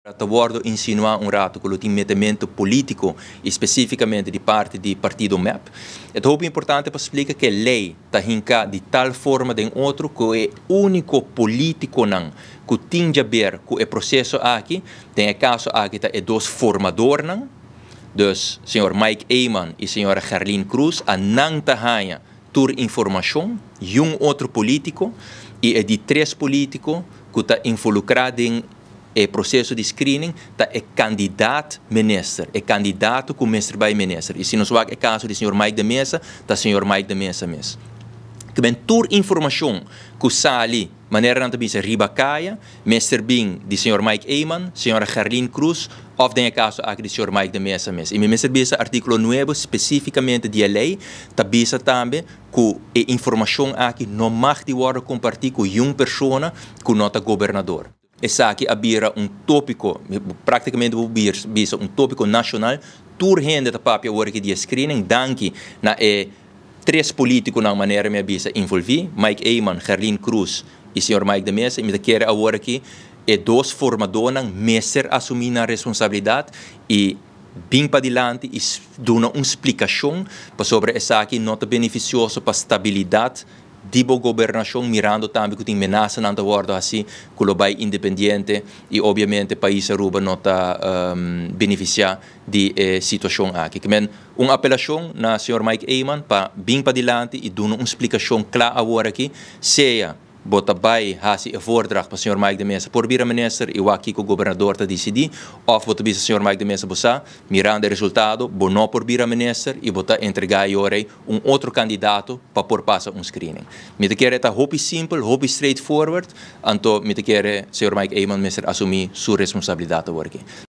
Ta wordo insinua un rato cu lo tin metemento politico y specificamente di parti di partido MEP. E ta hopi importante pa splica cu e ley ta hinca di tal forma den otro cu e unico politiconan cu tin di haber cu e proceso aki, den e caso aki ta e dos formadornan, dus señor Mike Eman y señora Gerlien Croes, a nan ta haya tur informacion, niun otro politico, y e di tres politico cu ta involucra den e proceso di screening ta e candidato minister, e candidato cu mester bay minister. Y si nos wak e caso di señor Mike de Meza, ta señor Mike de Meza mes. Kemen tur informacion cu sali, manera nan ta bisa, riba caya, mester bin di señor Mike Eman, señora Gerlien Croes, of den e caso aki di señor Mike de Meza mes. Y mi mester bisa, articulo 9 specificamente di e ley, ta bisa tambe cu e informacion aki no mag di wordo comparti cu un persona cu no ta gobernador. Esaki a bira un topico, practicamente bisa un topico nacional. Tur hende ta papia awor di screening, danki na e tres politiconan, manera mi a bisa, envolvi, Mike Eman, Gerlien Croes y señor Mike de Meza. Y mi kier awor aki e dos formadornan mester asumi nan responsabilidad y bin padilanti y duna un splicacion pasobra esaki no ta beneficioso pa stabilidad di bo gobernacion, mirando tambe cu tin menasa na wordo asina cu lo bay independiente y obviamente pais Aruba no ta beneficia di situacion aki. Kemen un apelacion na señor Mike Eman pa bin padilanti y duna un splicacion cla awor aki, sea bo ta bay hasi e voordracht pa señor Mike de Meza por bira minister y wak kico gobernador ta dicidi, of bo ta bisa señor Mike de Meza: "Bo sa, mirando e resultado, bo no por bira minister", y bo ta entrega un otro candidato pa por pasa un screening. Mi ta kere ta hopi simpel, hopi straightforward, anto mi ta kere señor Mike Eman mester asumi su responsabilidad awor aki.